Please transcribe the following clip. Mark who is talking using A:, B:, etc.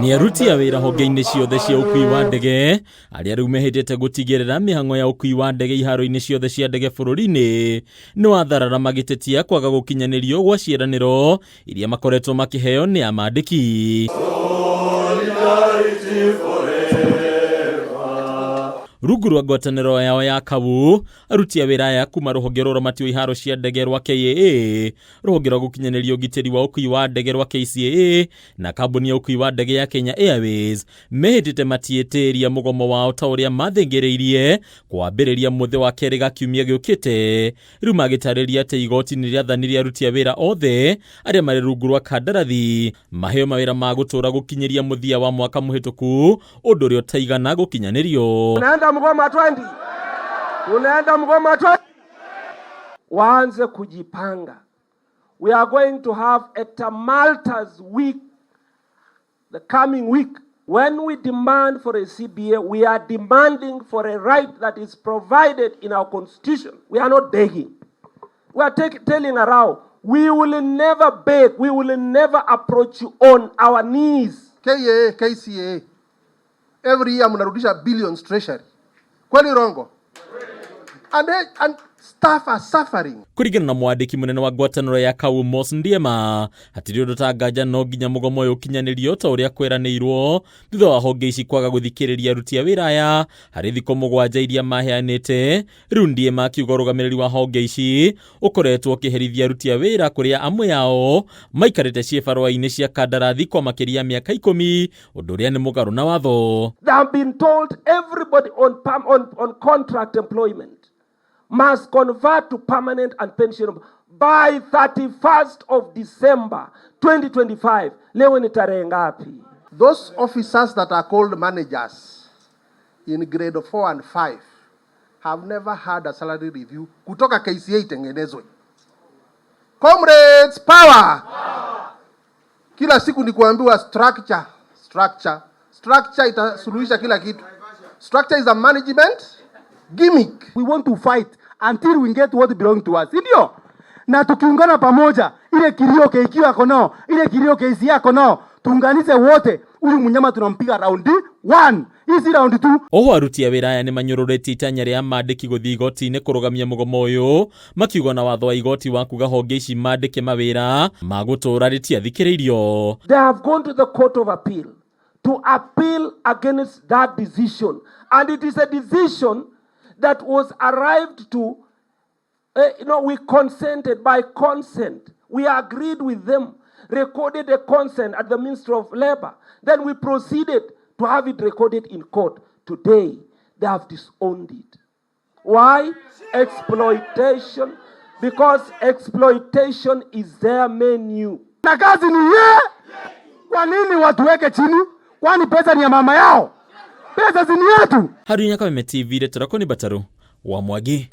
A: Nĩ aruti a wĩra honge-inĩ ciothe cia ũkui wa ndege arĩa rĩu mehĩtĩte gũtigĩrĩra mĩhang'o ya ũkui wa ndege iharo-inĩ ciothe cia ndege bũrũri-inĩ nĩ watharara magĩtetia kwaga gũkinyanĩrio gwa ciĩranĩro iria makoretwo makĩheo nĩ amandĩki. Rungu rwa ngwatanĩro yao ya KAWU, aruti a wĩra aya kuma rũhonge rwa ũramati wa iharo cia ndege rwa KAA, rũhonge rwa gũkinyanĩria ũgitĩri wa ũkui wa ndege rwa KCAA na kambuni ya ũkui wa ndege ya Kenya Airways mehĩtĩte matiĩtĩria mũgomo wao ta ũrĩa mathĩngĩrĩirie kwambĩrĩria mũthĩ wa kerĩ ga kiumia gĩũkĩte. Rĩu magĩtarĩria atĩ igoti nĩ rĩathanire aruti a wĩra othe arĩa marĩ rungu rwa kandarathi maheo mawĩra ma gũtũũra gũkinyĩria mũthia wa mwaka mũhĩtũku, ũndũ ũrĩa ũtaigana gũkinyanĩrio.
B: Unaenda mgomo 20. Unaenda mgomo 20. Waanze kujipanga. We are going to have a tumultuous week, the coming week. When we demand for a CBA, we are demanding for a right that is provided in our constitution. We are not begging. We are telling Arao, we will never beg, we will never approach you on our knees.
C: KAA, KCAA, every year mnarudisha billions treasury. Kweli rongo? And staff are suffering.
A: Kũringana na mwandĩki mũnene wa ngwatanĩro ya KAWU Mos Ndiema, hatirĩ ũndũ ta nganja no nginya mũgomo ũyũ ũkinyanĩrio ta ũrĩa kweranĩirwo thutha wa honge ici kwaga gũthikĩrĩria aruti a wĩra aya harĩ thikũ mũgwanja iria maheanĩte. Rĩu Ndiema akiuga ũrũgamĩrĩri wa honge ici ũkoretwo ũkĩherithia aruti a wĩra kũrĩa amwe ao maikarĩte ciĩbarũa-inĩ cia kandarathi kwa makĩria ya mĩaka 10, ũndũ ũrĩa nĩ mũgarũ na watho.
B: They have been told everybody on contract employment must convert to permanent and pensionable by 31st of December 2025. Leo ni tarehe ngapi?
C: Those officers that are called managers in grade 4 and 5 have never had a salary review kutoka KCA itengenezwe. Comrades, power! Kila siku ni kuambiwa structure, structure, structure itasuluhisha kila kitu. Structure is a management gimmick.
D: We want to fight until we get what belongs to us. Ndio? Na tukiungana pamoja, ile kilio KQ yako nao, ile kilio KC yako nao, tuunganize wote, huyu mnyama tunampiga round 1. Hii si round 2.
A: Oho aruti a wĩra aya nĩ manyũrũrĩtie itanya rĩa mandĩki gũthiĩ igoti-inĩ kũrũgamia mũgomo ũyũ, makiuga na watho wa igoti wa kuga honge ici mandĩke mawĩra ma gũtũũra rĩtiathikĩrĩirio.
B: They have gone to the Court of Appeal to appeal against that decision. And it is a decision that was arrived to, we consented by consent. We agreed with them, recorded a consent at the Ministry of Labor. Then we proceeded to have it recorded in court. Today, they have disowned it. Why? Exploitation. Because exploitation is their menu.
D: Na kazi ni ye. Kwa nini watu weke chini? Kwani pesa ni ya mama yao? Pesa si ni yetu.
A: Haruna Kameme TV, Retera Koni Bataru wa Mwagi.